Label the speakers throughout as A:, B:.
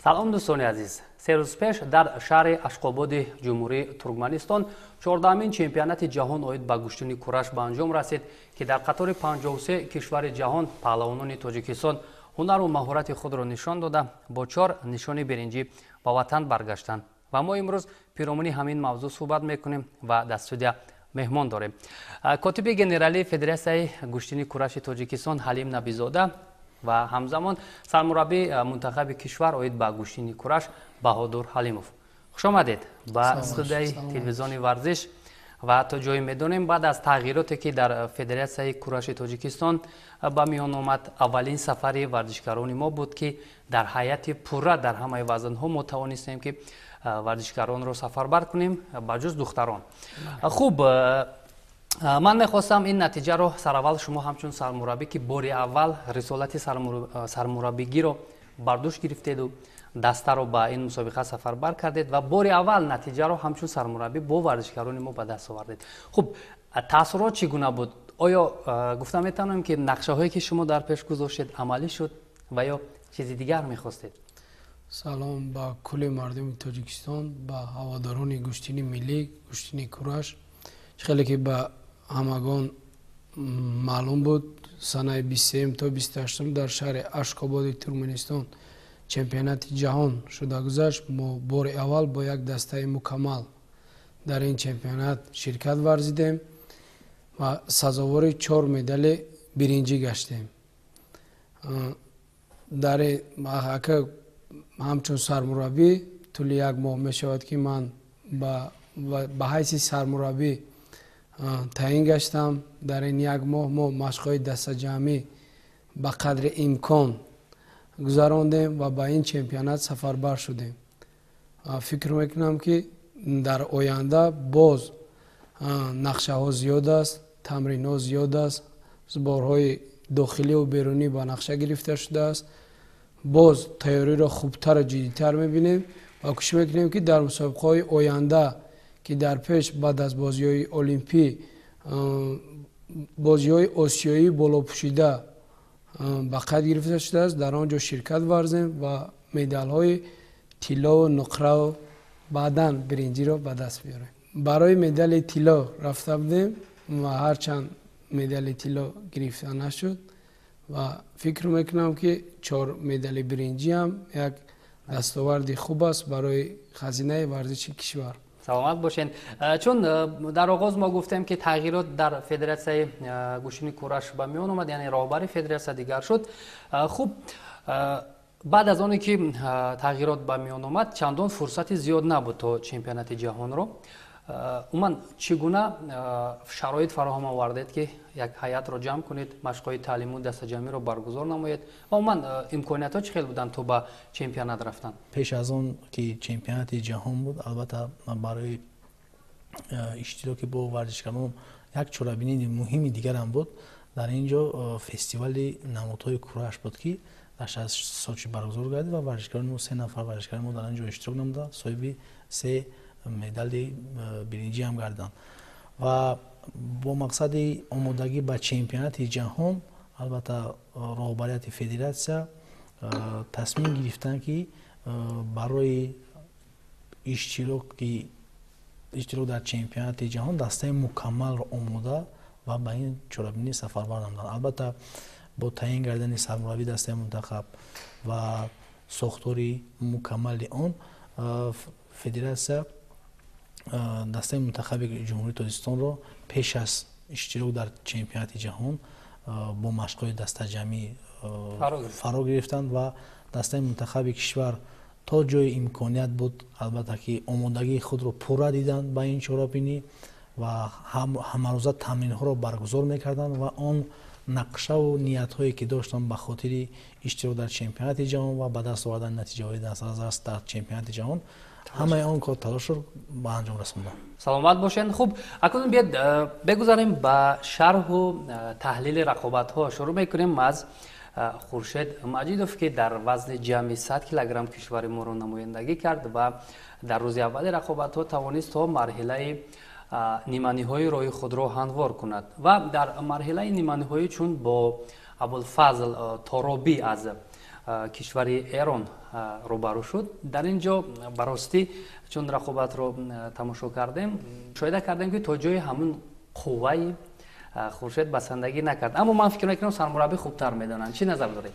A: Салом, дӯстони азиз. 3 рӯз пеш дар шаҳри Ашқободи Ҷумҳурии Туркманистон 14-амин чемпионати ҷаҳон оид ба гӯштини кураш ба анҷом расид, ки дар қатори 53 кишвари ҷаҳон паҳлавонони Тоҷикистон ҳунару маҳорати худро нишон дода, бо чор нишони биринҷӣ ба ватан баргаштанд. Ва мо имрӯз пиромуни ҳамин мавзӯъ суҳбат мекунем ва дар студия меҳмон дорем: котиби генералии Федератсияи гӯштини кураши Тоҷикистон Ҳалим Набизода ва ҳамзамон сармураббии мунтахаби кишвар оид ба гӯштини кураш Баҳодур Ҳалимов. Хушомадед ба студияи телевизиони «Варзиш». Ва то ҷое медонем, баъд аз тағйироте, ки дар Федератсияи кураши Тоҷикистон ба миён омад, аввалин сафари варзишгарони мо буд, ки дар ҳайати пурра дар ҳамаи вазнҳо мо тавонистем, ки варзишгаронро сафарбар кунем, ба ҷуз духтарон. Хуб, ман мехостам ин натиҷаро сараввал шумо ҳамчун сармураббӣ, ки бори аввал рисолати сармураббигиро бар дӯш гирифтеду дастаро ба ин мусобиқа сафарбар кардед ва бори аввал натиҷаро ҳамчун сармураббӣ бо варзишгарони мо ба даст овардед. Хуб, таассурот чӣ гуна буд? Оё гуфта метавонем, ки нақшаҳое, ки шумо дар пеш гузоштед, амалӣ шуд ва ё чизи дигар мехостед?
B: Салом ба кулли мардуми Тоҷикистон, ба ҳаводорони гӯштини миллӣ, гӯштини кураш. Хеле ки ба ҳамагон маълум буд, санаи 23 то 28 дар шаҳри Ашқободи Туркманистон чемпионати ҷаҳон шуда гузашт. Мо бори аввал бо як дастаи мукаммал дар ин чемпионат ширкат варзидем ва сазовори чор медали биринҷӣ гаштем. Дар ака ҳамчун сармураббӣ тӯли як моҳ мешавад, ки ман ба ҳайси сармураббӣ таъин гаштам. Дар ин як моҳ мо машқҳои дастаҷамъӣ ба қадри имкон гузарондем ва ба ин чемпионат сафарбар шудем. Фикр мекунам, ки дар оянда боз нақшаҳо зиёд аст, тамринҳо зиёд аст, сборҳои дохиливу берунӣ ба нақша гирифта шудааст. Боз тайёриро хубтару ҷиддитар мебинем ва кӯшиш мекунем, ки дар мусобиқаҳои оянда, ки дар пеш баъд аз бозиҳои олимпӣ бозиҳои осиёӣ болопӯшида ба қайд гирифта шудааст, дар он ҷо ширкат варзем ва медалҳои тиллову нуқраву баъдан биринҷиро ба даст биёрем. Барои медали тилло рафта будем ва ҳарчанд медали тилло гирифта нашуд, ва фикр мекунам, ки чор медали биринҷиам як дастоварди хуб аст барои хазинаи варзиши кишвар.
A: Саломат бошед. Чун дар оғоз мо гуфтем, ки тағйирот дар Федератсияи гӯштини кураш ба миён омад, яъне роҳбари федератсия дигар шуд. Хуб, баъд аз оне ки тағйирот ба миён омад, чандон фурсати зиёд набуд то чемпионати ҷаҳонро. Умуман, чӣ гуна шароит фароҳам овардед, ки як ҳайатро ҷамъ кунед, машқҳои таълиму дастаҷамъиро баргузор намоед, ва умуман имкониятҳо чӣ хел буданд то ба чемпионат рафтан?
C: Пеш аз он ки чемпионати ҷаҳон буд, албатта, барои иштироки бо варзишгарон як чорабинии муҳими дигарам буд. Дар ин ҷо фестивали намудҳои кураш буд, ки дар шаҳри Сочи баргузор гардид ва варзишгарони мо, се нафар варзишгари мо дар ин ҷо иштирок намуда, соҳиби се медали биринҷӣ ҳам гарданд. Ва бо мақсади омодагӣ ба чемпионати ҷаҳон, албатта, роҳбарияти федератсия тасмим гирифтанд, ки барои иштирок дар чемпионати ҷаҳон дастаи мукаммалро омода ва ба ин чорабинӣ сафарбар намуданд. Албатта, бо таъин гардани сармураббии дастаи мунтахаб ва сохтори мукаммали он федератсия дастаи мунтахаби Ҷумҳурии Тоҷикистонро пеш аз иштирок дар чемпионати ҷаҳон бо машқҳои дастаҷамъӣ фаро гирифтанд. Ва дастаи мунтахаби кишвар то ҷои имконият буд, албатта, ки омодагии худро пурра диданд ба ин чорабинӣ ва ҳамарӯза тамринҳоро баргузор мекарданд ва он нақшаву ниятҳое, ки доштанд ба хотири иштирок дар чемпионати ҷаҳон ва ба даст овардани натиҷаҳои дастназаррас дар чемпионати ҷаҳон, ҳамаи он кор талошро ба анҷом расонданд.
A: Саломат бошед. Хуб, акнун биед бигузарем ба шарҳу таҳлили рақобатҳо. Шурӯъ мекунем аз Хуршед Маҷидов, ки дар вазни ҷамъи 100 килограмм кишвари моро намояндагӣ кард ва дар рӯзи аввали рақобатҳо тавонист то марҳилаи ниманиҳоӣ роҳи худро ҳамвор кунад. Ва дар марҳилаи ниманиҳоӣ, чун бо Абулфазл Торобӣ аз Кишвари Эрон рӯбарӯ шуд. Дар ин ҷо ба ростӣ, чун рақобатро тамошо кардем, мушоҳида кардем, ки то ҷои ҳамун қувваи Хуршед басандагӣ накард. Аммо ман фикр мекунам, сармураббӣ хубтар медонанд. Чӣ назар доред?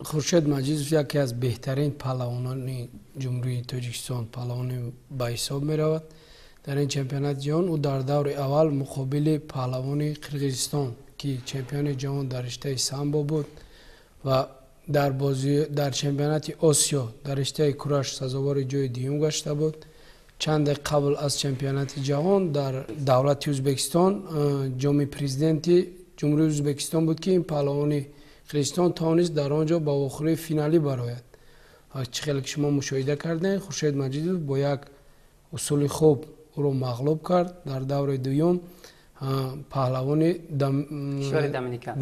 B: Хуршед Маҷидов яке аз беҳтарин паҳлавонони Ҷумҳурии Тоҷикистон паҳлавони ба ҳисоб меравад. Дар ин чемпионати ҷаҳон ӯ дар даври аввал муқобили паҳлавони Қирғизистон, ки чемпиони ҷаҳон дар риштаи самбо буд ва дар бози дар чемпионати Осиё дар риштаи кураш сазовори ҷои дуюм гашта буд, чанде қабл аз чемпионати ҷаҳон дар давлати Ӯзбекистон ҷоми президенти Ҷумҳурии Ӯзбекистон буд, ки ин паҳлавони Қирғизистон тавонист дар он ҷо ба вохӯрии финалӣ барояд. Чӣ хеле ки шумо мушоҳида кардем, Хуршед Маҷидов бо як усули хуб ӯро мағлуб кард. Дар давраи дуюм паҳлавони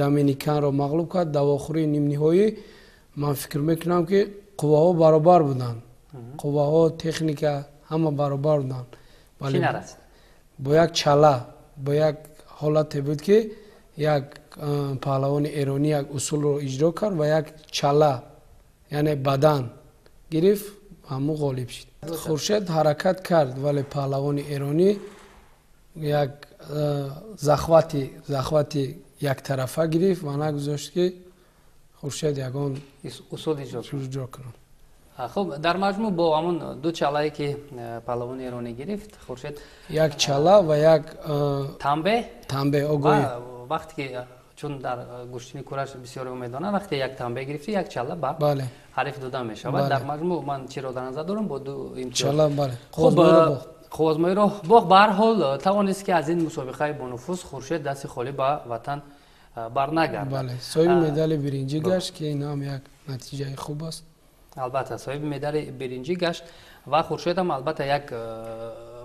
B: Доминиканро мағлуб кард. Дар вохӯрии нимниҳоӣ ман фикр мекунам, ки қувваҳо баробар буданд, қувваҳо, техника ҳама баробар буданд, вале бо як чала, бо як ҳолате буд, ки як паҳлавони эронӣ як усулро иҷро кард ва як чала, яъне бадан гирифт, ҳамун ғолиб шуд. Хуршед ҳаракат кард, вале паҳлавони эронӣ як захвати яктарафа гирифт ва нагузошт, ки Хуршед ягон
A: усул
B: иҷро кунад.
A: Хуб, дар маҷмӯъ бо ҳамун ду чалае, ки паҳлавони эронӣ гирифт, Хуршед
B: як чала ва як
A: танбеҳ.
B: Танбеҳ, огоҳӣ.
A: Вақте ки, чун дар гӯштини кураш бисёре медонанд, вақте як танбеҳ гирифтӣ, як чала ба ҳариф дода мешавад. Дар маҷмӯъ ман чиро дар назар дорам? Бо ду имтиёз
B: хуб
A: қувваозмоиро бохт. Ба ҳар ҳол, тавонист, ки аз ин мусобиқаи бонуфуз Хуршед дасти холӣ ба ватан барнагардад.
B: Соҳиби медали биринҷӣ гашт, ки ин ҳам як натиҷаи хуб аст.
A: Албатта, соҳиби медали биринҷӣ гашт ва Хуршедам, албатта, як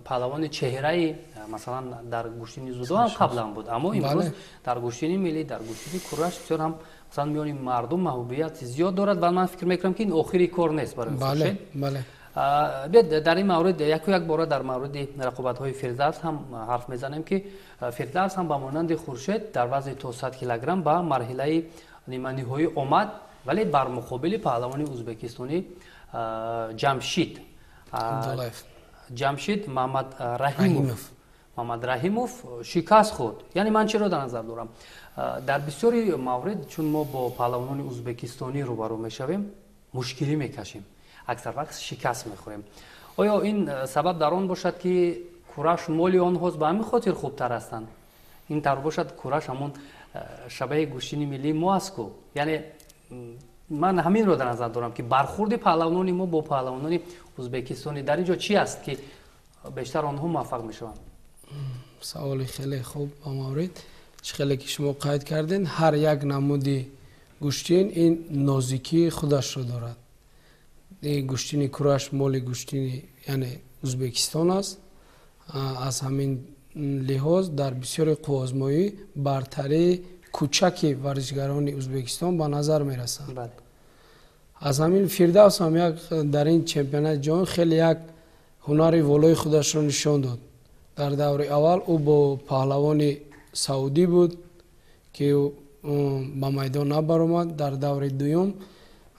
A: паҳлавони чеҳраи, масалан, дар гӯштини дзюдо ҳам қаблан буд, аммо имрӯз дар гӯштини миллӣ, дар гӯштини кураш бисёр ҳам, масалан, миёни мардум маҳбубияти зиёд дорад ва ман фикр мекунам, ки ин охири кор нест барои Хуршед. Биёед, дар ин маврид яку як бора дар мавриди рақобатҳои Фирдавс ҳам ҳарф мезанем, ки Фирдавс ҳам ба монанди Хуршед дар вазни то 100 килограмм ба марҳилаи ниманиҳоӣ омад, вале бар муқобили паҳлавони узбекистонӣ Ҷамшид Ҷамшид Мамадраҳимов шикаст хӯрд. Яъне ман чиро дар назар дорам? Дар бисёри маврид, чун мо бо паҳлавонони узбекистонӣ рӯбарӯ мешавем, мушкилӣ мекашем, аксар вақт шикаст мехӯрем. Оё ин сабаб дар он бошад, ки кураш моли онҳост, ба ҳамин хотир хубтар ҳастанд? Ин тавр бошад, кураш ҳамон шабаҳи гӯштини миллии мо аст ку. Яъне ман ҳаминро дар назар дорам, ки бархурди паҳлавонони мо бо паҳлавонони узбекистонӣ дар ин ҷо чӣ аст, ки бештар онҳо муваффақ мешаванд?
B: Саволи хеле хуб, ба маврид. Чӣ хеле ки шумо қайд кардем, ҳар як намуди гӯштин ин нозикии худашро дорад. Гӯштини кураш моли гӯштини, яъне Узбекистон аст. Аз ҳамин лиҳоз дар бисёри қувваозмоӣ бартарии кӯчаки варзишгарони Узбекистон ба назар мерасанд. Аз ҳамин Фирдавс ҳам як дар ин чемпионати ҷаҳон хеле як ҳунари волои худашро нишон дод. Дар даври аввал ӯ бо паҳлавони саудӣ буд, ки ба майдон набаромад. Дар даври дуюм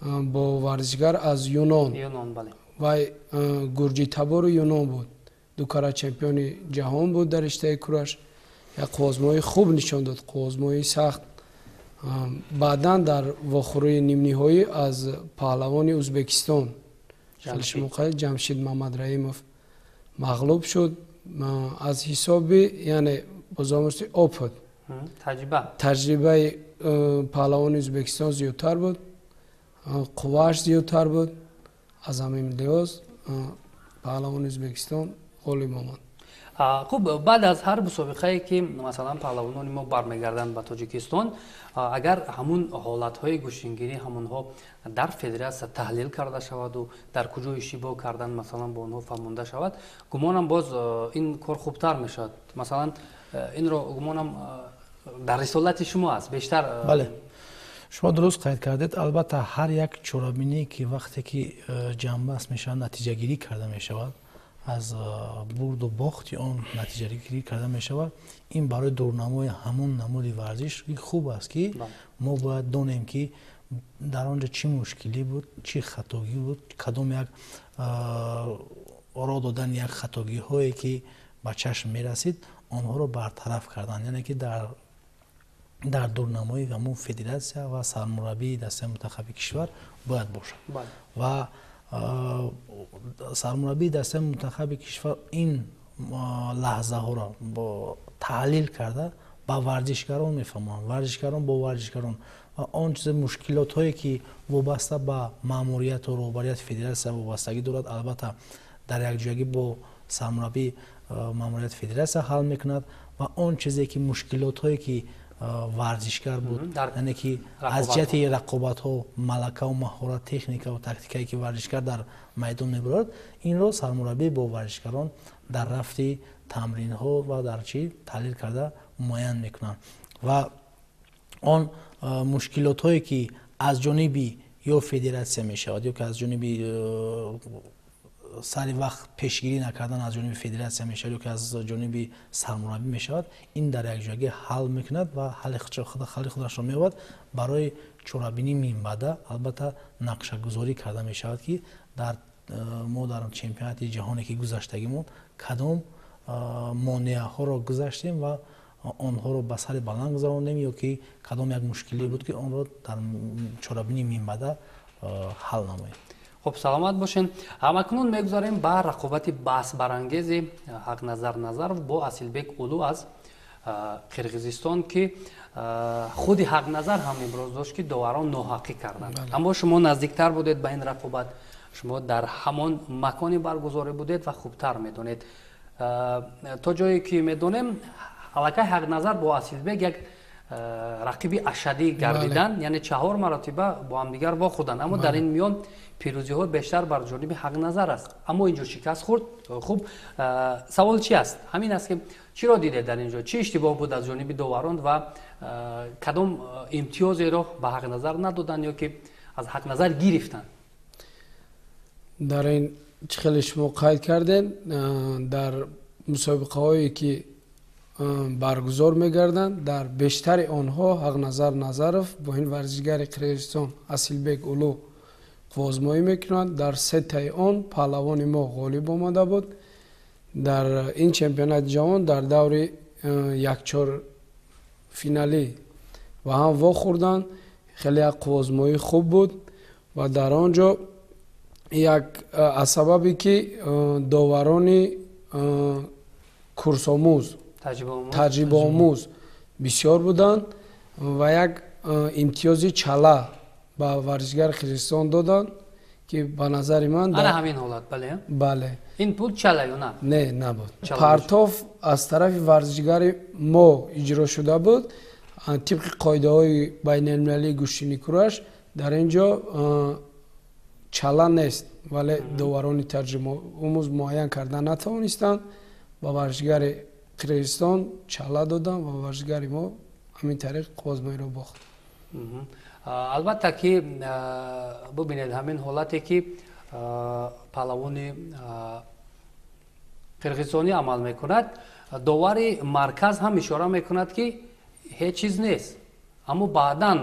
B: бо варзишгар аз Юнон, вай гурҷитабори Юнон буд, дукара чемпиони ҷаҳон буд дар риштаи кураш. Як қувваозмоии хуб нишон дод, қувваозмоии сахт. Баъдан дар вохӯрии нимниҳоӣ аз паҳлавони Узбекистон Ҷамшид Мамадраимов мағлуб шуд аз ҳисоби, яъне бозомӯзти опыт, таҷрибаи паҳлавони Узбекистон зиёдтар буд, қуввааш зиёдтар буд. Аз ҳамин лиҳоз паҳлавони Узбекистон ғолиб омад.
A: Хуб, баъд аз ҳар мусобиқае, ки масалан паҳлавонони мо бармегарданд ба Тоҷикистон, агар ҳамун ҳолатҳои гӯштингирӣ ҳамонҳо дар федератсия таҳлил карда шаваду дар куҷо иштибоҳ кардан, масалан, бо онҳо фаҳмонда шавад, гумонам, боз ин кор хубтар мешавад. Масалан, инро, гумонам, дар рисолати шумо аст бештар.
C: Бале, шумо дуруст қайд кардед. Албатта, ҳар як чорабинӣ, ки вақте ки ҷамъбаст мешавад, натиҷагирӣ карда мешавад, аз бурду бохти он натиҷагирӣ карда мешавад. Ин барои дурнамои ҳамон намуди варзиш хуб аст, ки мо бояд донем, ки Дар он ҷо чӣ мушкилӣ буд, чӣ хатогӣ буд, кадом як ро додани як хатогиҳое ки ба чашм мерасид, онҳоро бартараф карданд. Яъне ки дар дурнамои ҳамун федератсия ва сармураббии дастаи мунтахаби кишвар бояд бошад. Ва сармураббии дастаи мунтахаби кишвар ин лаҳзаҳоро бо таҳлил карда ба варзишгарон мефаҳмонад, варзишгарон бо варзишгарон ва он чиз мушкилотҳое ки вобаста ба маъмурияту роҳбарияти федератсия вобастагӣ дорад, албатта дар якҷоягӣ бо сармураббӣ маъмурияти федератсия ҳал мекунад ва он чизе ки мушкилотҳое ки варзишгар буд, яъне ки аз ҷиҳати рақобатҳо, малакаву маҳорат, техникаву тактикае ки варзишгар дар майдон мебарад, инро сармураббӣ бо варзишгарон дар рафти тамринҳо ва дар чӣ таҳлил карда муайян мекунанд. Ва он мушкилотҳое ки аз ҷониби ё федератсия мешавад, ё ки аз ҷониби сари вақт пешгирӣ накардан аз ҷониби федератсия мешавад, ё ки аз ҷониби сармураббӣ мешавад, ин дар якҷоягӣ ҳал мекунад ва ҳалли худашро меёбад. Барои чорабинии минбаъда албатта нақшагузорӣ карда мешавад, ки мо дар чемпионати ҷаҳоне ки гузаштагимон кадом монеаҳоро гузаштем ва онҳоро ба сари баланд гузарондем, ё ки кадом як мушкиле буд ки онро дар чорабинии минбаъда ҳал намоем.
A: Хуб, саломат бошен. Ҳамакнун мегузарем ба рақобати баҳсбарангези Ҳақназар Назаров бо Асилбек Улу аз Қирғизистон, ки худи Ҳақназар ҳам иброз дошт, ки доварон ноҳаққӣ карданд. Аммо шумо наздиктар будед ба ин рақобат, шумо дар ҳамон макони баргузорӣ будед ва хубтар медонед. То ҷое ки медонем, аллакай Ҳақназар бо Асилбек як рақиби ашадӣ гардиданд, яъне 4 маротиба бо ҳамдигар вохӯрданд, аммо дар ин миён пирӯзиҳо бештар бар ҷониби Ҳақназар аст, аммо инҷо шикаст хӯрд. Хуб, савол чи аст? Ҳамин аст ки чиро дидед дар инҷо, чӣ иштибоҳ буд аз ҷониби доварон ва кадом имтиёзеро ба Ҳақназар надоданд ё ки аз Ҳақназар гирифтанд?
B: Дар ин чӣ хеле шумо қайд кардед, дар мусобиқаҳое ки баргузор мегарданд, дар бештари онҳо Ҳақназар Назаров бо ин варзишгари Қирғизистон Асилбек Улу қувваозмоӣ мекунанд. Дар сетаи он паҳлавони мо ғолиб омада буд. Дар ин чемпионати ҷаҳон дар даври якчорфиналӣ ва ҳам вохӯрданд. Хеле як қувваозмоии хуб буд ва дар он ҷо як аз сабабе ки доварони курсомӯз, таҷрибаомӯз бисёр буданд ва як имтиёзи чала ба варзишгари Қирғизистон доданд, ки ба назари ман
A: ана ҳамин ҳолат. Бале,
B: бале,
A: ин пул чала ё на?
B: Не, набуд. Партов аз тарафи варзишгари мо иҷро шуда буд. Тибқи қоидаҳои байналмилалии гӯштини кураш дар ин ҷо чала нест, вале доварони таҷрибаомӯз муайян карда натавонистанд. Ба варзишгари Қирғизистон чала доданд ва варзишгари мо ҳамин тариқ қувваозмоиро бохт.
A: Албатта ки бубинед ҳамин ҳолате ки паҳлавони қирғизистонӣ амал мекунад, довари марказ ҳам ишора мекунад, ки ҳеҷ чиз нест, аммо баъдан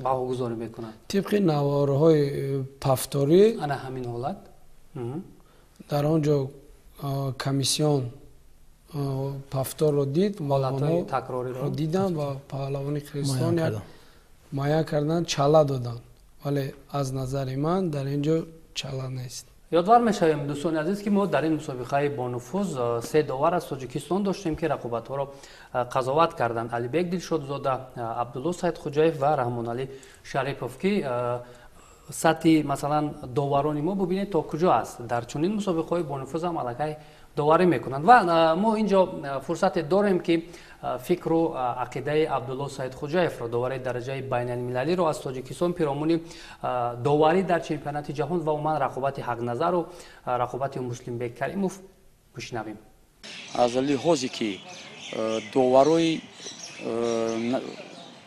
A: баҳогузорӣ мекунад.
B: Тибқи наворҳои пафторӣ
A: ана ҳамин ҳолат
B: дар он ҷо комиссион пафторро дид,
A: ҳолатҳои такрориро
B: диданд ва паҳлавони Қирғизистон як муайян карданд, чала доданд, вале аз назари ман дар ин ҷо чала нест.
A: Ёдвар мешавем, дӯстони азиз, ки мо дар ин мусобиқаи бонуфуз 3 довар аз Тоҷикистон доштем, ки рақобатҳоро қазоват карданд: Алибек Дилшодзода, Абдулло Саидхуҷаев ва Раҳмоналӣ Шарипов, ки сатҳи масалан доварони мо бубинед то куҷо аст. Дар чунин мусобиқаҳои бонуфуз ҳам аллакай доварӣ мекунанд ва мо инҷо фурсате дорем, ки фикру ақидаи Абдулло Саидхуҷаевро, довари дараҷаи байналмилалиро аз Тоҷикистон, пиромуни доварӣ дар чемпионати ҷаҳон ва умуман рақобати Ҳақназару рақобати Муслимбек Каримов бишнавем.
D: Аз лиҳозе ки доварои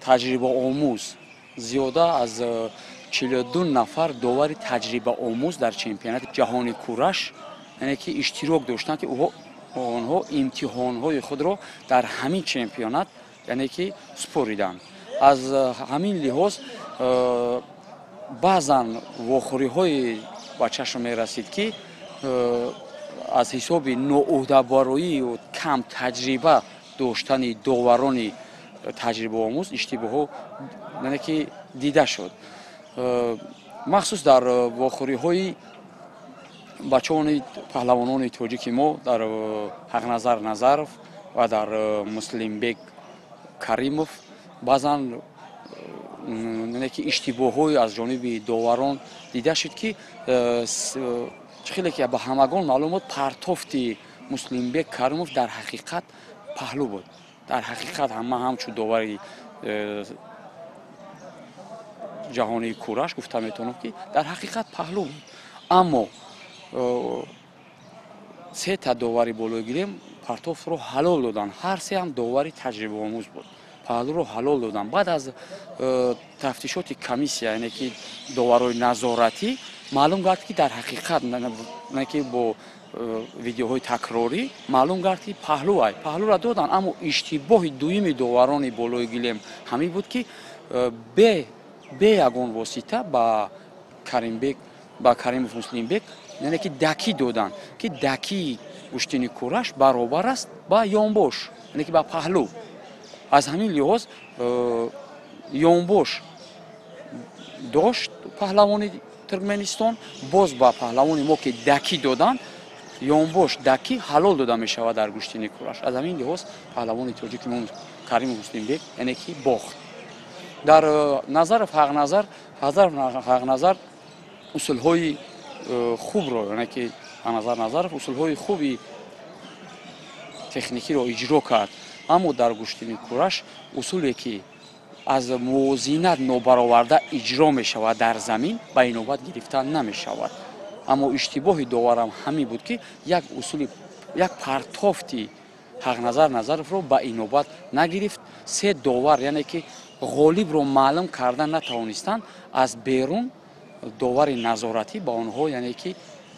D: таҷрибаомӯз зиёда аз 42 нафар довари таҷрибаомӯз дар чемпионати ҷаҳони кураш, яъне ки иштирок доштанд, ки онҳо имтиҳонҳои худро дар ҳамин чемпионат яъне ки супориданд. Аз ҳамин лиҳоз баъзан вохӯриҳои ба чашм мерасид, ки аз ҳисоби ноуҳдабароию кам таҷриба доштани доварони таҷрибаомӯз иштибоҳҳо, яъне ки, дида шуд, махсус дар вохӯриҳои бачаони паҳлавонони тоҷики мо, дар Ҳақназар Назаров ва дар Муслимбек Каримов. Баъзан, яъне ки, иштибоҳҳое аз ҷониби доварон дида шуд, ки чӣ хеле ки ба ҳамагон маълум буд, партофти Муслимбек Каримов дар ҳақиқат паҳлӯ буд. Дар ҳақиқат ҳама ҳамчун довари ҷаҳонии кураш гуфта метавонам, ки дар ҳақиқат паҳлӯ буд, аммо сета довари болои гирем партофтро ҳалол доданд. Ҳар се ҳам довари таҷрибаомӯз буд, паҳлӯро ҳалол доданд. Баъд аз тафтишоти комиссия, яъне ки доварои назоратӣ, маълум гард, ки дар ҳақиқат, яъне ки, бо видеоҳои такрорӣ маълум гард, ки паҳлӯ ай, паҳлӯра доданд. Аммо иштибоҳи дуюми доварони болои гилем ҳамин буд, ки бе ягон восита ба Каримбек, ба Каримов Муслимбек, яъне ки, дакӣ доданд, ки дакии гӯштини кураш баробар аст ба ёнбош, яъне ки ба паҳлӯ. Аз ҳамин лиҳоз ёнбош дошт паҳлавони Туркменистон, боз ба паҳлавони мо, ки дакӣ доданд, ёнбош дакӣ ҳалол дода мешавад дар гӯштини кураш. Аз ҳамин лиҳоз паҳлавони тоҷики мо Каримов Муслимбек, яъне ки, бохт. Дар Назаров Ҳақназар, Ҳақназар усулҳои хубро, яъне ки, Ҳақназар Назаров усулҳои хуби техникиро иҷро кард, аммо дар гӯштини кураш усуле, ки аз мувозинат нобароварда иҷро мешавад дар замин, ба инобат гирифта намешавад. Аммо иштибоҳи доварам ҳамин буд, ки як усули, як партофти Ҳақназар Назаровро ба инобат нагирифт. Се довар, яъне ки, ғолибро маълум карда натавонистанд. Аз берун довари назоратӣ ба онҳо, яъне ки,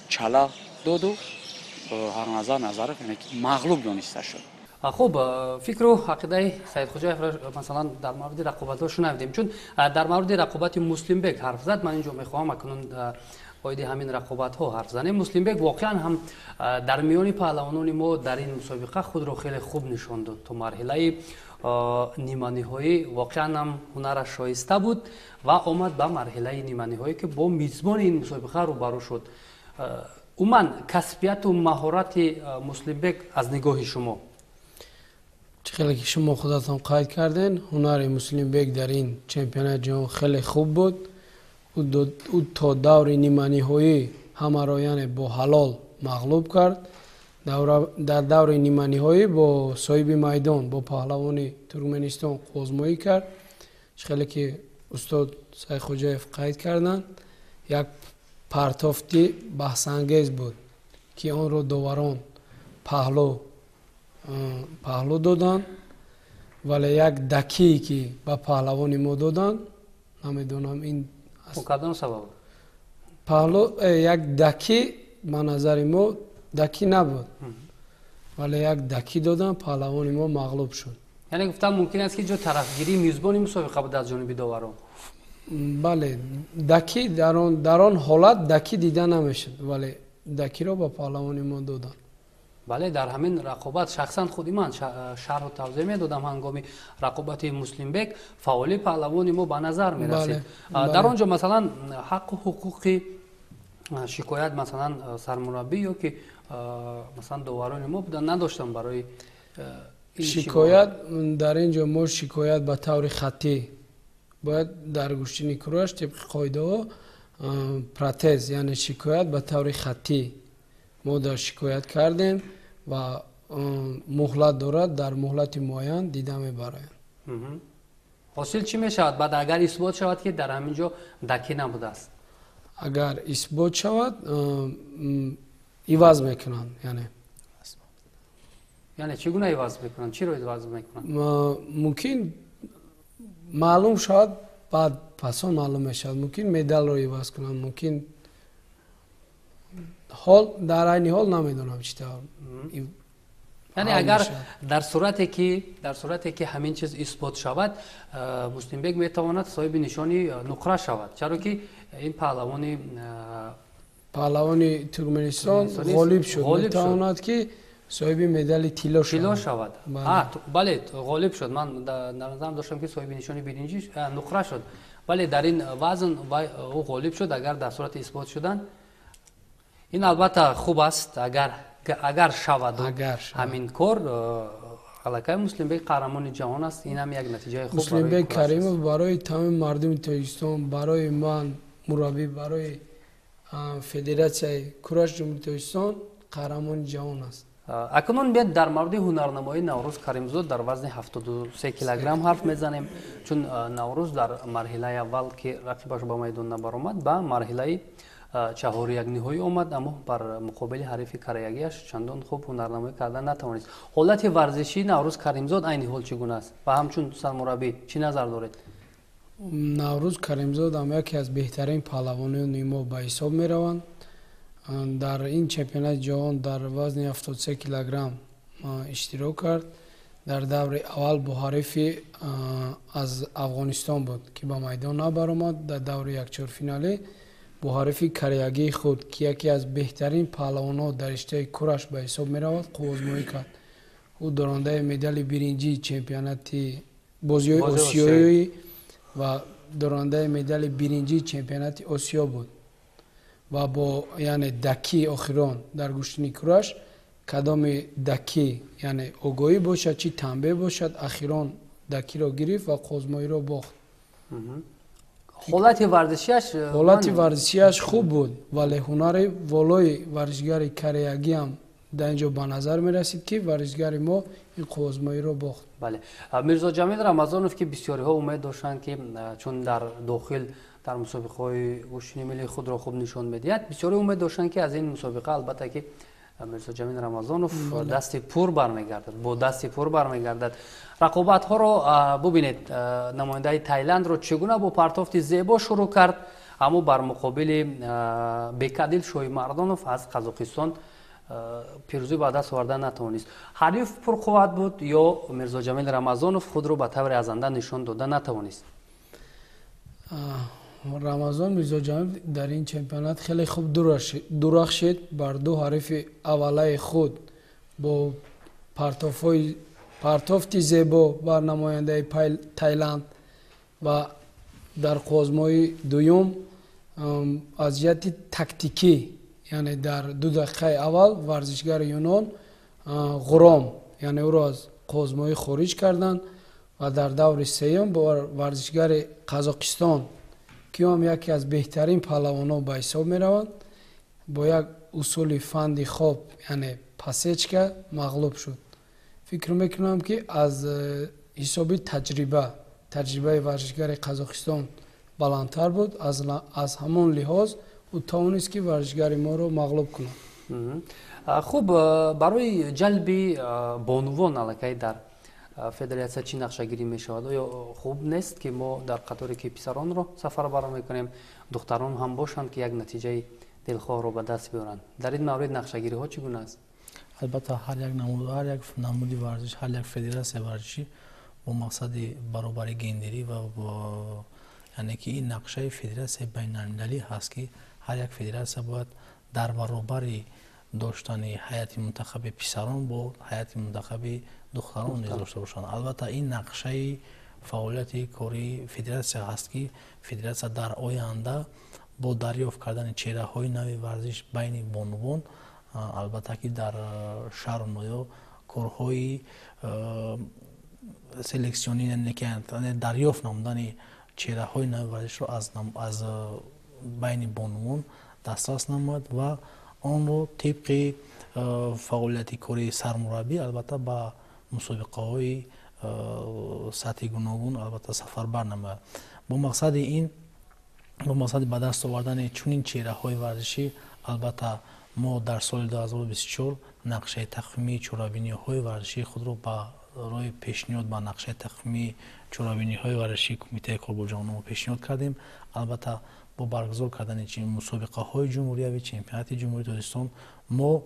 D: чала доду Ҳақназар Назаров, яъне ки, мағлуб дониста шуд.
A: Хуб, фикру ақидаи Саидхоҷаевро, масалан, дар мавриди рақобатҳо шунавидем. Чун дар мавриди рақобати Муслимбек ҳарф зад, ман инҷо мехоҳам акнун оиди ҳамин рақобатҳо ҳарф занем. Муслимбек воқеан ҳам дар миёни паҳлавонони мо дар ин мусобиқа худро хеле хуб нишон дод. То марҳилаи ниманиҳоӣ воқеан ҳам ҳунараш шоиста буд ва омад ба марҳилаи ниманиҳоӣ, ки бо мизбони ин мусобиқа рӯбарӯ шуд. Умуман, касбияту маҳорати Муслимбек аз нигоҳи шумо?
B: Чӣ хеле ки шумо худатон қайд карден, ҳунари Муслимбек дар ин чемпионати ҷаҳон хеле хуб буд. Ӯ то даври ниманиҳоӣ ҳамаро, яъне, бо ҳалол мағлуб кард. Дар даври ниманиҳоӣ бо соҳиби майдон, бо паҳлавони Туркменистон қӯзмоӣ кард. Чӣ хеле ки устод Сайдхоҷаев қайд карданд, як партофти баҳсангез буд, ки онро доварон паҳлӯ доданд, вале як дакие, ки ба паҳлавони мо доданд, намедонам ин
A: Кадом сабаб?
B: Паҳлӯ як дакӣ, ба назари мо дакӣ набуд, вале як дакӣ доданд, паҳлавони мо мағлуб шуд.
A: Яъне гуфтан мумкин аст, ки ҷо тарафгирии мизбони мусобиқа буд аз ҷониби доварон?
B: Бале, дакӣ дар он ҳолат дакӣ дида намешуд, вале дакиро ба паҳлавони мо доданд.
A: Бале, дар ҳамин рақобат шахсан худи ман шарҳу тавзеҳ медодам. Ҳангоми рақобати Муслимбек фаъоли паҳлавони мо ба назар мерасид. Дар он ҷо, масалан, ҳаққу ҳуқуқи шикоят, масалан, сармураббӣ ё ки, масалан, доварони мо будан надоштанд барои
B: шикоят. Дар ин ҷо мо шикоят ба таври хаттӣ бояд, дар гӯштини кураш тибқи қоидаҳо протест, яъне шикоят ба таври хаттӣ мо дар шикоят кардем ва муҳлат дорад, дар муҳлати муайян дида мебароянд.
A: Ҳосил чӣ мешавад баъд, агар исбот шавад, ки дар ҳамин ҷо дакӣ набудааст?
B: Агар исбот шавад, иваз мекунанд, яъне.
A: Яъне чӣ гуна иваз мекунанд? Чиро иваз мекунанд?
B: Мумкин маълум шавад, баъд пасон маълум мешавад, мумкин медалро иваз кунанд, мумкин ҳол, дар айни ҳол намедонам чӣ тавр.
A: Яъне агар дар сурате ки ҳамин чиз исбот шавад, Муслимбек метавонад соҳиби нишони нуқра шавад, чаро ки ин паҳлавони
B: паҳлавони Туркманистон ғолиб шуд, метавонад, ки соҳиби медали тилло.
A: Тилло шавад. Бале, ғолиб шуд. Ман дар назарам доштам, ки соҳиби нишони биринҷӣ, нуқра шуд. Бале, дар ин вазн ӯ ғолиб шуд. Агар дар сурати исбот шудан, ин албатта хуб аст. Агар шавад ҳамин кор, аллакай Муслимбек қаҳрамони ҷаҳон аст. Ин ҳам як натиҷаи хуб.
B: Муслимбек Каримов барои тамоми мардуми Тоҷикистон, барои ман мураббӣ, барои федератсияи кураш Ҷумҳурии Тоҷикистон қаҳрамони ҷаҳон аст.
A: Акнун биед, дар мавриди ҳунарнамоии Наврӯз Каримзод дар вазни 73 килограмм ҳарф мезанем, чун Наврӯз дар марҳилаи аввал, ки рақибаш ба майдон набаромад, ба марҳилаи чаҳорякниҳоӣ омад, аммо бар муқобили ҳарифи кореягиаш чандон хуб ҳунарнамоӣ карда натавонист. Ҳолати варзишии Наврӯз Каримзод айни ҳол чӣ гуна аст ва ҳамчун сармураббӣ чӣ назар доред?
B: Наврӯз Каримзод ҳам яке аз беҳтарин паҳлавонони мо ба ҳисоб мераванд. Дар ин чемпионати ҷаҳон дар вазни 73 килограмм иштирок кард. Дар даври аввал бо ҳарифи аз Афғонистон буд, ки ба майдон набаромад. Дар даври якчорфиналӣ бо ҳарифи кореягии худ, ки яке аз беҳтарин паҳлавонҳо дар риштаи кураш ба ҳисоб меравад, қувваозмоӣ кард. Ӯ дорандаи медали биринҷии чемпионати бозиҳои осиёӣ ва дорандаи медали биринҷии чемпионати Осиё буд ва бо, яъне, даки охирон дар гӯштини кураш, кадоми даки, яъне огоҳӣ бошад, чӣ танбеҳ бошад, ахирон дакиро гирифт ва қувваозмоиро бохт.
A: Ҳолати варзишиаш?
B: Ҳолати варзишиаш хуб буд, вале ҳунари волои варзишгари кореягиам дар ин ҷо ба назар мерасид, ки варзишгари мо ин қувваозмоиро бохт.
A: Бале, Мирзоҷамил Рамазонов, ки бисёриҳо умед доштанд, ки чун дар дохил дар мусобиқаҳои гӯштини миллии худро хуб нишон медиҳад, бисёриҳо умед доштанд, ки аз ин мусобиқа албатта ки Мирзоҷамил Рамазонов дасти пур бармегардад, бо дасти пур бармегардад. Рақобатҳоро бубинед, намояндаи Тайландро чӣ гуна бо партофти зебо шурӯъ кард, аммо бар муқобили Бекадил Шоҳимардонов аз Қазоқистон пирӯзӣ ба даст оварда натавонист. Ҳариф пурқувват буд ё Мирзоҷамил Рамазонов худро ба таври арзанда нишон дода натавонист?
B: Рамазон Мирзоҷамил дар ин чемпионат хеле хуб дурахшид. Бар ду ҳарифи аввалаи худ бо партофти зебо бар намояндаи Тайланд ва дар қувваозмоии дуюм аз ҷиҳати тактикӣ, яъне дар 2 дақиқаи аввал варзишгари юнон ғуром, яъне ӯро аз қувваозмоӣ хориҷ карданд ва дар даври сеюм бо варзишгари Қазоқистон, ки ӯ ҳам яке аз беҳтарин паҳлавонҳо ба ҳисоб мераванд, бо як усули фанди хоб, яъне подсечка, мағлуб шуд. Фикр мекунам, ки аз ҳисоби таҷриба, таҷрибаи варзишгари Қазоқистон баландтар буд, аз ҳамон лиҳоз ӯ тавонист, ки варзишгари моро мағлуб кунад.
A: Хуб, барои ҷалби бонувон аллакай дар федератсия чӣ нақшагирӣ мешавад? Оё хуб нест, ки мо дар қаторе ки писаронро сафарбар мекунем, духтарон ҳам бошанд, ки як натиҷаи дилхоҳро ба даст биёранд? Дар ин маврид нақшагириҳо чӣ гуна аст?
C: Албатта, ҳар як намуди варзиш, ҳар як федератсияи варзишӣ бо мақсади баробари гендерӣ ва, яъне ки, ин нақшаи федератсияи байналмилалӣ ҳаст, ки ҳар як федератсия бояд дар баробари доштани ҳайати мунтахаби писарон бо ҳайати мунтахаби духтарон низ дошта бошанд. Албатта, ин нақшаи фаъолияти кории федератсия ҳаст, ки федератсия дар оянда бо дарёфт кардани чеҳраҳои нави варзиш байни бонувон, албатта ки дар шаҳру ноҳияҳо корҳои селексионӣ, яъне дарёфт намудани чеҳраҳои нави варзишро аз байни бонувон дастрас намояд ва онро тибқи фаъолияти кории сармураббӣ, албатта, ба мусобиқаҳои сатҳи гуногун, албатта, сафарбар намояд. Бо мақсади ин, бо мақсади ба даст овардани чунин чеҳраҳои варзишӣ, албатта, мо дар соли 2024 нақшаи тақвимии чорабиниҳои варзишии худро ба роҳи пешниҳод ба нақшаи тақвимии чорабиниҳои варзишии Кумитаи кор бо ҷавонон пешниҳод кардем. Албатта, бо баргузор кардани мусобиқаҳои ҷумҳуриявӣ, чемпионати Ҷумҳурии Тоҷикистон мо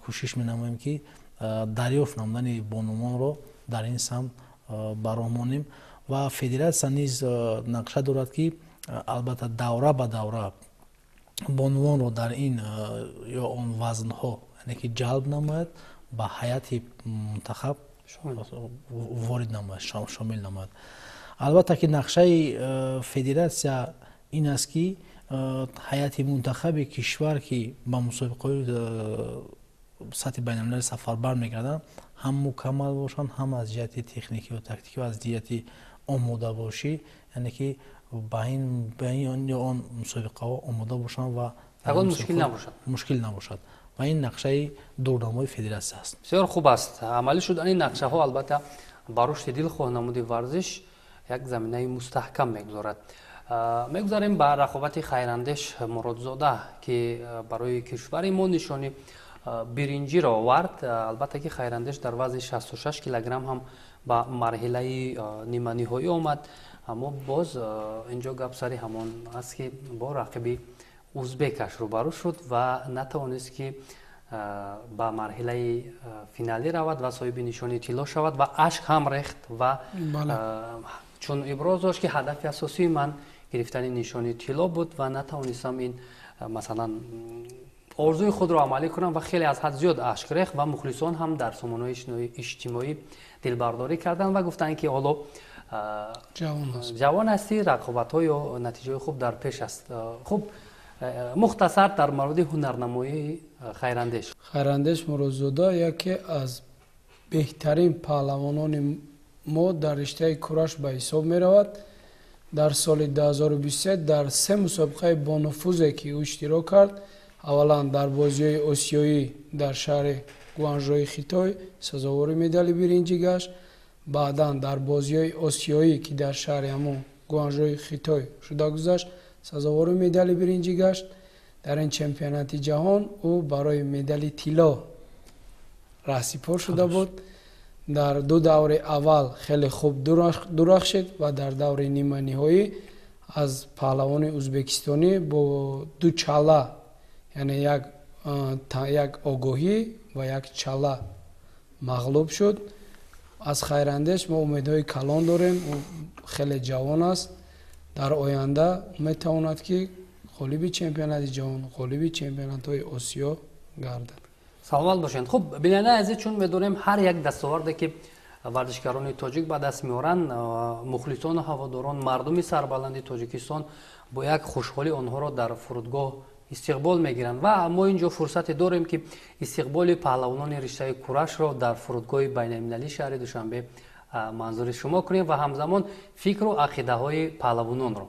C: кӯшиш менамоем, ки Дарёфт намудани бонувонро дар ин самт ба роҳ монем ва федератсия низ нақша дорад, ки албатта давра ба давра бонувонро дар ин ё он вазнҳо, яъне ки ҷалб намояд, ба ҳайати мунтахаб ворид намояд, шомил намояд. Албатта ки нақшаи федератсия ин аст, ки ҳайати мунтахаби кишвар, ки ба мусобиқаҳои сатҳи байналмилалӣ сафарбар мекарданд, ҳам мукаммал бошанд, ҳам аз ҷиҳати техникӣ ва тактикӣ ва аз ҷиҳати омодабошӣ, яъне ки ба ин ё он мусобиқаҳо омода бошанд ва мушкил набошад. Ва ин нақшаи дурнамои федератсия аст.
A: Бисёр хуб аст. Амалӣ шудани нақшаҳо албатта ба рушди дилхоҳ намуди варзиш як заминаи мустаҳкам мегузорад. Мегузарем ба рақобати Хайрандеш Муродзода, ки барои кишвари мо нишони биринҷиро овард. Албатта ки Хайрандеш дар вазни 66 килограмм ҳам ба марҳилаи ниманиҳоӣ омад, аммо боз инҷо гап сари ҳамон аст, ки бо рақиби узбекаш рӯбарӯ шуд ва натавонист, ки ба марҳилаи финалӣ равад ва соҳиби нишони тилло шавад ва ашк ҳам рехт ва чун иброз дошт, ки ҳадафи асосии ман гирифтани нишони тилло буд ва натавонистам ин масалан орзуи худро амалӣ кунам ва хеле аз ҳад зиёд ашк рехт ва мухлисон ҳам дар сомонаҳои иҷтимоӣ дилбардорӣ карданд ва гуфтанд, ки ҳоло ҷавон ҳастӣ, рақобатҳо ё натиҷаҳои хуб дар пеш аст. Хуб, мухтасар дар мавриди ҳунарнамоии Хайрандеш.
B: Хайрандеш Муродзода яке аз беҳтарин паҳлавонони мо дар риштаи кураш ба ҳисоб меравад. Дар соли 2023 дар се мусобиқаи бонуфузе, ки ӯ иштирок кард, аввалан дар бозиҳои осиёӣ дар шаҳри Гуанжои Хитой сазовори медали биринҷӣ гашт, баъдан дар бозиҳои осиёӣ, ки дар шаҳри ҳамон Гуанжои Хитой шуда гузашт, сазовори медали биринҷӣ гашт. Дар ин чемпионати ҷаҳон ӯ барои медали тилло раҳсипор шуда буд. Дар ду даври аввал хеле хуб дурахшид ва дар даври ниманиҳоӣ аз паҳлавони ӯзбекистонӣ бо ду чала, яъне як огоҳӣ ва як чала мағлуб шуд. Аз Хайрандеш мо умедҳои калон дорем. Ӯ хеле ҷавон аст. Дар оянда метавонад, ки ғолиби чемпионати ҷаҳон, ғолиби чемпионатҳои Осиё гардад.
A: Саломат бошед. Хуб, бинандаи азиз, чун медонем, ҳар як дастоварде, ки варзишгарони тоҷик ба даст меоранд, мухлисону ҳаводорон, мардуми сарбаланди Тоҷикистон бо як хушҳолӣ онҳоро дар фурудгоҳ истиқбол мегиранд ва мо инҷо фурсате дорем, ки истиқболи паҳлавонони риштаи курашро дар фурудгоҳи байналмилалии шаҳри Душанбе манзури шумо кунем ва ҳамзамон фикру ақидаҳои паҳлавононро.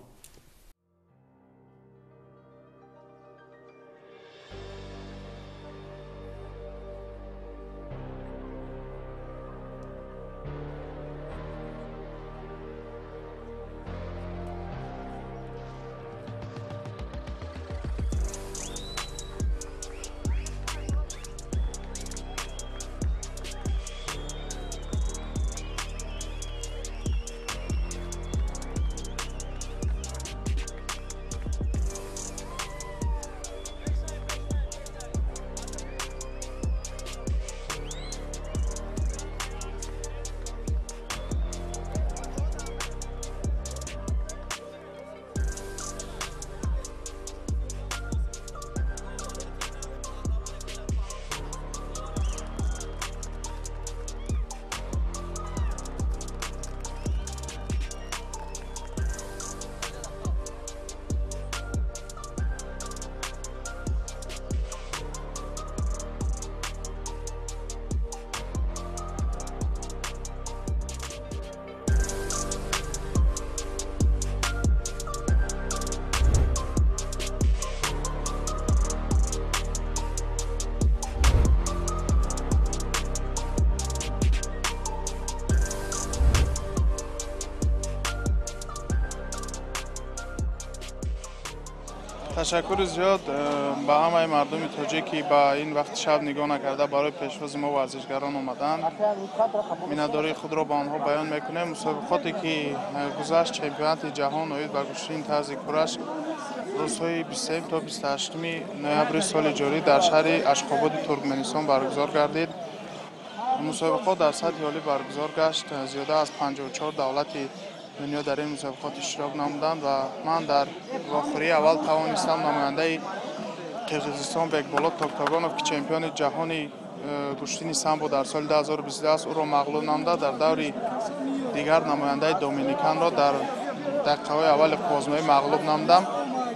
E: Ташаккури зиёд ба ҳамаи мардуми тоҷик, ки ба ин вақти шаб нигоҳ накарда барои пешвози мо варзишгарон омаданд. Миннатдории худро ба онҳо баён мекунем. Мусобиқоте, ки гузашт, чемпионати ҷаҳон оид ба гӯштини тарзи кураш, рӯзҳои 23 то 28 ноябри соли ҷорӣ дар шаҳри Ашқободи Туркманистон баргузор гардид. Мусобиқот дар сатҳи олӣ баргузор гашт. Зиёда аз 54 давлати дунё дар ин мусобиқот иштирок намуданд ва ман дар вохӯрии аввал тавонистам намояндаи Қирғизистон Бекболот Токтогонов, ки чемпиони ҷаҳони гӯштини самбо дар соли 2022 аст, ӯро мағлуб намуда, дар даври дигар намояндаи Доминиканро дар дақиқаҳои аввали қуввозмоӣ мағлуб намудам.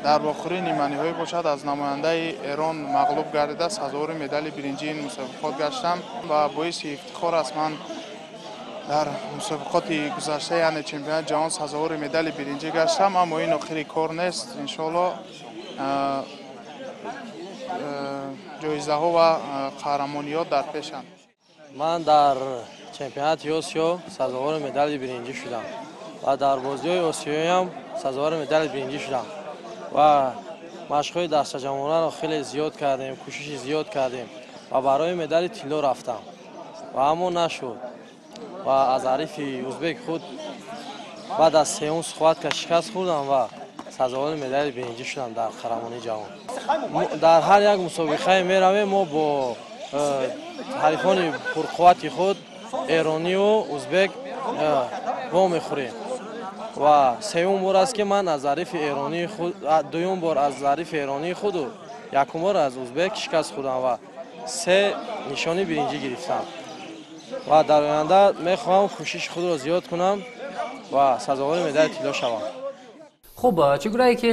E: Дар вохӯрии ниманиҳоӣ бошад, аз намояндаи Эрон мағлуб гардида, сазовори медали биринҷии ин мусобиқот гаштам ва боиси ифтихор аст, ман дар мусобиқоти гузашта, яъне чемпионати ҷаҳон, сазовори медали биринҷӣ гаштам, аммо ин охири кор нест. Иншоалло, ҷоизаҳо ва қаҳрамониҳо дар пешанд.
F: Ман дар чемпионати Осиё сазовори медали биринҷӣ шудам ва дар бозиҳои осиёиам сазовори медали биринҷӣ шудам ва машқҳои дастаҷамъонаро хеле зиёд кардем, кӯшиши зиёд кардем ва барои медали тилло рафтам ва аммо нашуд ва аз ҳарифи узбек худ баъд аз сеюм схватка шикаст хӯрдам ва сазовори медали биринҷӣ шудам дар қаҳрамонии ҷаҳон. Дар ҳар як мусобиқае меравем, мо бо ҳарифони пурқуввати худ, эронию узбек, вомехӯрем ва сеюм бор аст, ки ман аз ҳарифи эронии худ, дуюм бор аз ҳарифи эронии худу якум бор аз узбек шикаст хӯрдам ва се нишони биринҷӣ гирифтам ва дар оянда мехоҳам кӯшиши худро зиёд кунам ва сазовори медали тилло шавам.
A: Хуб, чӣ гунае ки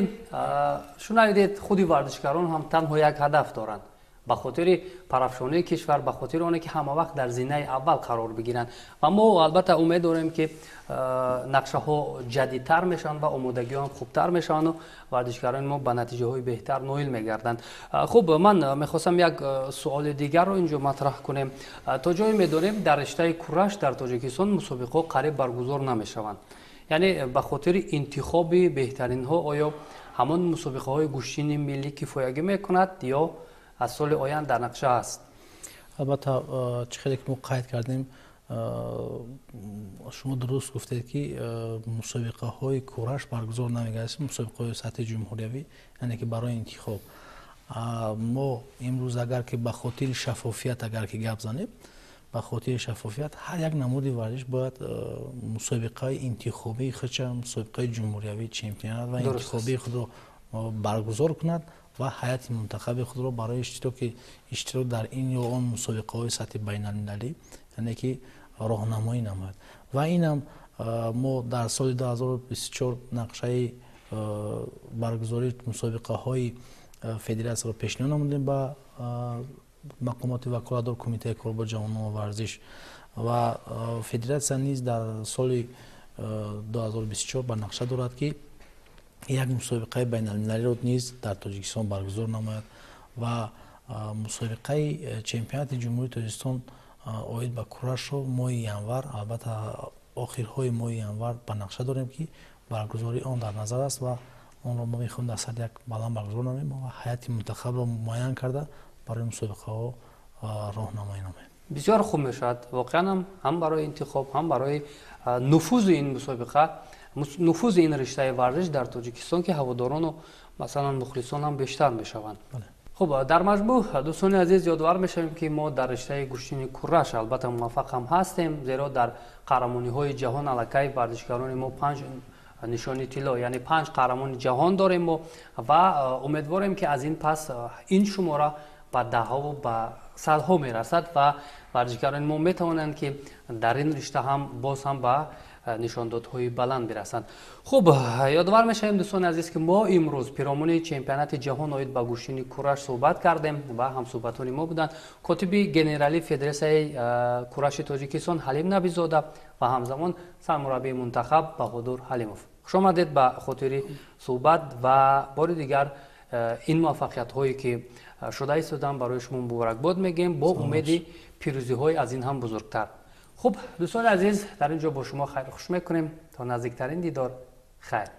A: шунавидед, худи варзишгарон ҳам танҳо як ҳадаф доранд: ба хотири парафшонии кишвар, ба хотири оне ки ҳама вақт дар зинаи аввал қарор бигиранд. Ва мо албатта умед дорем, ки нақшаҳо ҷадидтар мешаванд ва омодагиҳо ҳам хубтар мешаванду варзишгарони мо ба натиҷаҳои беҳтар ноил мегарданд. Хуб, ман мехостам як суоли дигарро инҷо матраҳ кунем. То ҷое медонем, дар риштаи кураш дар Тоҷикистон мусобиқаҳо қариб баргузор намешаванд, яъне ба хотири интихоби беҳтаринҳо. Оё ҳамон мусобиқаҳои гӯштини миллӣ кифоягӣ мекунад ё аз соли оянд дар нақша аст?
C: Албатта, чӣ хеле ки мо қайд кардем, шумо дуруст гуфтед, ки мусобиқаҳои кураш баргузор намегардад, мусобиқаҳои сатҳи ҷумҳуриявӣ, яъне ки барои интихоб. Мо имрӯз, агар ки ба хотири шаффофият, агар ки гап занем, ба хотири шаффофият, ҳар як намуди варзиш бояд мусобиқаи интихобии худша, мусобиқаи ҷумҳуриявӣ, чемпионат ва интихобии худро баргузор кунад ва ҳайати мунтахаби худро барои иштирок дар ин ё он мусобиқаҳои сатҳи байналмилалӣ, яъне ки роҳнамоӣ намояд. Ва инам мо дар соли 2024 нақшаи баргузории мусобиқаҳои федератсияро пешниҳод намудем ба мақомоти ваколатдор, Кумитаи кор бо ҷавонон ва варзиш, ва федератсия низ дар соли 2024 ба нақша дорад, ки як мусобиқаи байналмилалиро низ дар Тоҷикистон баргузор намояд ва мусобиқаи чемпионати Ҷумҳурии Тоҷикистон оид ба курашро моҳи январ, албатта охирҳои моҳи январ, ба нақша дорем, ки баргузории он дар назар аст ва онро мо мехоҳем дар сатҳи як баланд баргузор намоем ва ҳайати мунтахабро муайян карда, барои мусобиқаҳо роҳнамоӣ намоем.
A: Бисёр хуб мешавад воқеан ҳам барои интихоб, ҳам барои нуфузи ин мусобиқа, нуфузи ин риштаи варзиш дар Тоҷикистон, ки ҳаводорону масалан мухлисон ҳам бештар мешаванд. Хуб, дар маҷмӯъ, дӯстони азиз, ёдовар мешавем, ки мо дар риштаи гӯштини кураш албатта муваффақ ҳам ҳастем, зеро дар қаҳрамониҳои ҷаҳон аллакай варзишгарони мо панҷ нишони тилло, яъне панҷ қаҳрамони ҷаҳон дорем мо ва умедворем, ки аз ин пас ин шумора ба даҳҳову ба садҳо мерасад ва варзишгарони мо метавонанд, ки дар ин ришта ҳам боз ҳам ба нишондодҳои баланд бирасанд. Хуб, ёдовар мешавем, дӯстони азиз, ки мо имрӯз пиромуни чемпионати ҷаҳон оид ба гӯштини кураш суҳбат кардем ва ҳамсӯҳбатони мо буданд котиби генералии Федератсияи кураши Тоҷикистон Ҳалим Набизода ва ҳамзамон сармураббии мунтахаб Баҳодур Ҳалимов. Хушомадед ба хотири суҳбат ва бори дигар ин муваффақиятҳое ки шуда истодан, барои шумо муборакбод мегӯем, бо умеди пирӯзиҳои аз ин ҳам бузургтар. Хуб, дӯстони азиз, дар ин ҷо бо шумо хайру хуш мекунем. То наздиктарин дидор, хайр.